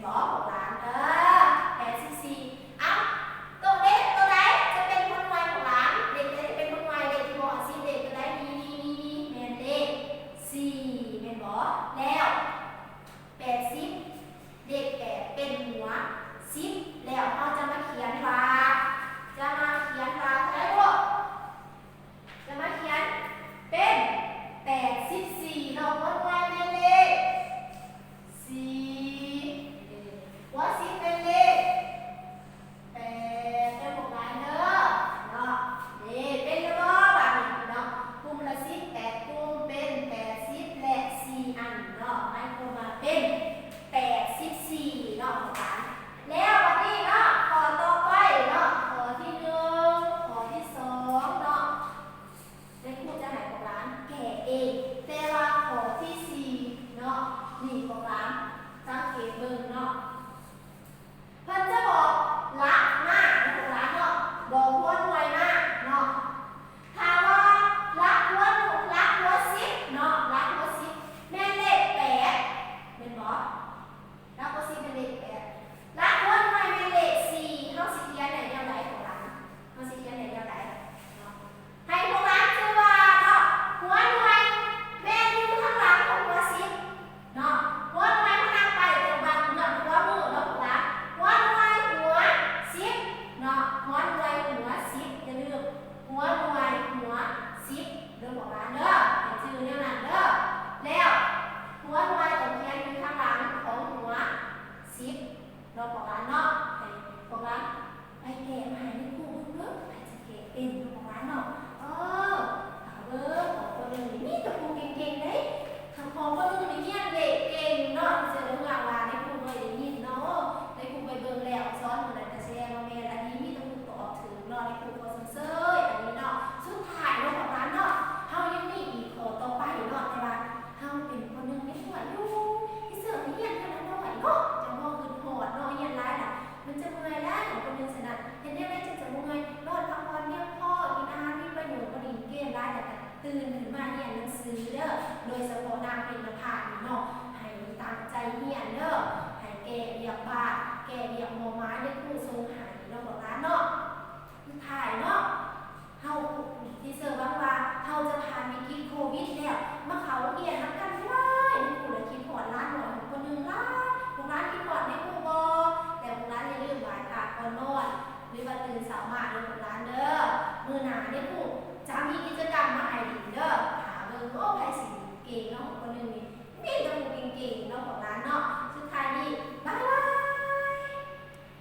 ຂອງຫຼານ ເອີ ແປດສິບສີ່. ເອົ້າ ໂຕເລກໂຕໃດຈະເປັນຫົວໜ່ວຍຂອງຫຼານ? ເລກໃດຈະເປັນຫົວໜ່ວຍ? ເລກທີ່ບໍ່ຮອດສິບ ເລກໂຕໃດ? ນີ້ ນີ້ ນີ້ ນີ້ ແມ່ນເລກສີ່ ແມ່ນບໍ່? ແລ້ວ ແປດສິບ ເລກແປດເປັນຫົວສິບ ແລ້ວເຮົາຈະມາຂຽນວ່າ ຈະມາຂຽນວ່າເທົ່າໃດລູກ? ຈະມາຂຽນເປັນແປດສິບສີ່ເນາະ ຫົວໜ່ວຍແມ່ນເລກສີ່ ຫົວສິບແມ່ນເລກ ແປດເດີພວກຫຼານເດີເນາະ. ນີ້ເປັນແລ້ວບໍ່ບາດນີ້ເນາະ? ກຸ່ມລະສິບແປດກຸ່ມ ເປັນແປດສິບແລະສີ່ອັນເນາະ ໝາຍຄວາມວ່າເປັນແປດສິບສີ່ເນາະພວກຫຼານ. ແລ້ວບາດນີ້ເນາະ ຂໍ້ຕໍ່ໄປເນາະ ຂໍ້ທີໜຶ່ງ ຂໍ້ທີສອງເນາະ ແມ່ຄູຈະໃຫ້ພວກຫຼານແກ້ເອງ ແຕ່ວ່າຂໍ້ທີສີ່ເນາະ ນີ້ພວກຫຼານສັງເກດເບິ່ງເນາະ ເພິ່ນຈະບອກຫຼັກມາໃຫ້ພວກຫຼານເນາະ ບອກຫົວໜ່ວຍມາເນາະ. ຖ້າວ່າຫຼັກຫົວ ຫຼັກຫົວສິບເນາະ ຫຼັກຫົວສິບແມ່ນເລກແປດ ແມ່ນບໍ່? ຫຼັກຫົວສິບແມ່ນເລກແປດ ຫຼັກຫົວໜ່ວຍແມ່ນເລກສີ່ ເຮົາຊິຂຽນໄດ້ແນວໃດພວກຫຼານ? ເຮົາຊິຂຽນໄດ້ແນວໃດເນາະ? ໃຫ້ພວກຫຼານຈື່ວ່າເນາະ ຫົວໜ່ວຍແມ່ນຢູ່ທາງຫຼັງຂອງຫົວສິບເນາະ ຫົວໜ່ວຍມັນນັບໄປຈາກເບື້ອງ ເບື້ອງຂວາມືເນາະພວກຫຼານ ຫົວໜ່ວຍຫົວສິບເນາະ ຫົວໜ່ວຍຫົວສິບ ຢ່າລືມ ຫົວໜ່ວຍຫົວສິບເດີພວກຫຼານເດີ ໃຫ້ຈື່ແນວນັ້ນເດີ. ແລ້ວຫົວໜ່ວຍຕ້ອງຂຽນຢູ່ທາງຫຼັງຂອງຫົວສິບເນາະພວກຫຼານເນາະ ໃຫ້ພວກຫຼານ ໄປແກ້ມາໃຫ້ແມ່ຄູເບິ່ງເດີ ໃຜຈະແກ້ເປັນເນາະ ເອີ ເບິ່ງ ຂອງຄົນໜຶ່ງນີ້ມີແຕ່ຜູ້ເກັ່ງໆເດ້ ຂອງຄົນໜຶ່ງນີ້ຮຽນເລກເກັ່ງເນາະ ເຊື່ອເດີວ່າແມ່ຄູເຄີຍໄດ້ຍິນເນາະ ແມ່ຄູໄປເບິ່ງແລ້ວ ສອນມື້ນັ້ນກະສະແດງວ່າແມ່ນ ອັນນີ້ມີແຕ່ຜູ້ຕອບຖືກເນາະ ແມ່ຄູຂໍຊົມເຊີຍ ອັນນີ້ເນາະ. ສຸດທ້າຍເນາະ ພວກຫຼານເນາະ ເຮົາຍັງມີອີກຂໍ້ຕໍ່ໄປເນາະ ແຕ່ວ່າເຮົາເປັນຄົນໜຶ່ງຍັງນ້ອຍຢູ່ ທີ່ເຊື່ອຮຽນເທົ່ານັ້ນນ້ອຍເນາະ ຈະບໍ່ຄຶດຮອດເນາະ ຮຽນຫຼາຍລະ ມັນຈະເມື່ອຍຫຼາຍ ຂອງຄົນໜຶ່ງສະນັ້ນ ເຮັດແນວໃດຈຶ່ງຈະບໍ່ເມື່ອຍ? ນອນພັກຜ່ອນພຽງພໍ ກິນອາຫານມີປະໂຫຍດ ບໍ່ຫຼິ້ນເກມຫຼາຍ ແລ້ວກະຕື່ນຂຶ້ນມາຮຽນໜັງສືເດີ. ໂດຍສະເພາະນາງເພັນນະພານີ້ເນາະ ໃຫ້ຕັ້ງໃຈຮຽນເດີ ໃຫ້ແກ້ວຽກບ້ານ ແກ້ວຽກໝໍໝາຍ ເດີຄູສົ່ງໃຫ້ເນາະ ພວກຫຼານເນາະ. ສຸດທ້າຍເນາະ ເຮົາ ທີເຊີຫວັງວ່າ